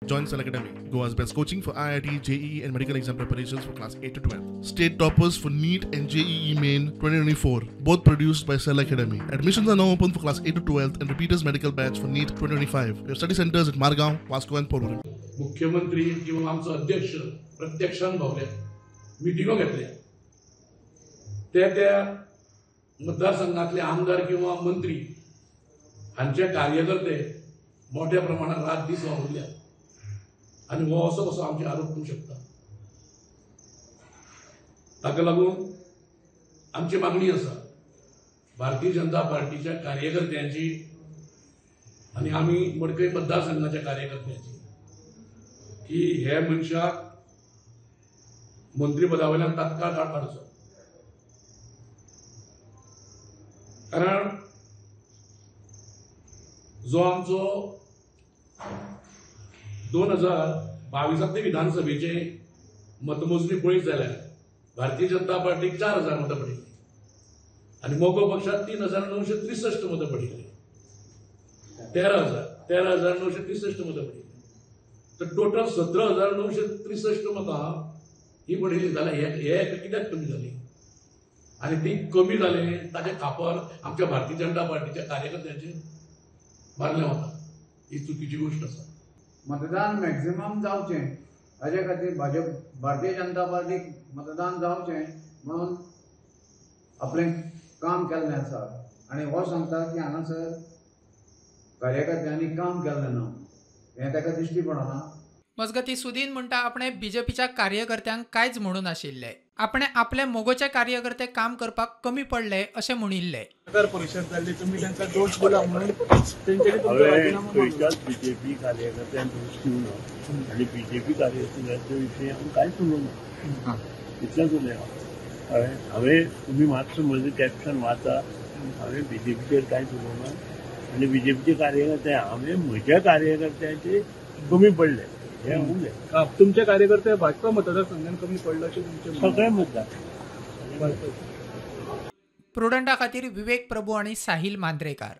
Join Cell Academy, Goa's best coaching for IIT, JEE and medical exam preparations for class 8 to 12. State toppers for NEET and JEE Main 2024, both produced by Cell Academy. Admissions are now open for class 8 to 12 and repeaters medical batch for NEET 2025. We have study centers at Margao, Vasco and Porvorim. मुख्यमंत्री किंवा आमचो अध्यक्ष प्रत्यक्षान भोवले, मिटिंगो घेतल्या, त्या त्या मतदारसंघातले आमदार किंवा मंत्री हांचे कार्यकर्ते मोठ्या प्रमाणात रात दीस वावुरल्या आनी हो असो कसो आमचे आरोप करूंक शकता. ताका लागून आमची मागणी आसा भारतीय जनता पार्टीच्या कार्यकर्त्यांची आनी आमी मडकय मतदारसंघाच्या कार्यकर्त्यांची की हे मनशाक मंत्रीपदा वयल्यान तात्काळ काडचो, कारण जो आमचो 2022 विधानसभेचे मतमोजणी पळयत जाल्यार भारतीय जनता पार्टीक 4000 मतां पडिल्ली आनी मगो पक्षाक 3963 मतां पडिल्ली, 13,963 मतां पडिल्ली. तर टोटल 17,963 मतां ही पडिल्ली जाल्यार हे कित्याक कमी जाली आनी ती कमी जाले ताचे खापर आमच्या भारतीय जनता पार्टीच्या कार्यकर्त्यांचेर मारलें वता, ही चुकीची गोश्ट आसा. मतदान मॅक्झिमम जावचें हाजे खातीर भाजप भारतीय जनता पार्टीक मतदान जावचें म्हणून आपलें काम केल्लें आसा आनी हो सांगता की हांगासर कार्यकर्त्यांनी काम केल्लें ना, हें ताका दिश्टी पडना. मजगतीं सुदीन म्हणटा आपणे बीजेपीच्या कार्यकर्त्यांक कांयच म्हणून नाशिल्लें, आपणे आपले मोगोचे कार्यकर्ते काम करपाक कमी पडले अशें म्हणिल्लें. नगर परिशद जाल्ली तुमी तांकां दोश दिला म्हणून तेंच्यांनी तुमचो राजिनामो मागलो. खंयच्याच बीजेपी कार्यकर्त्यांक दोश दिवना आनी बीजेपी कार्यकर्त्यांच्या विशीं हांव कांयच उलोवना, इतलेंच उलयलां. हांवें तुमी मातसो म्हजें कॅप्शन वाचा, हांवें बीजेपीचेर कांयच उलोवना आनी बीजेपीचे कार्यकर्ते हांवें म्हज्या कार्यकर्त्यांचे कमी पडले हे उलय. तुमचे कार्यकर्ते भाजपा मतदारसंघान कमी पडले अशें तुमचे सगळे मतदार. प्रुडंटा खातीर विवेक प्रभू आनी साहिल मांद्रेकार.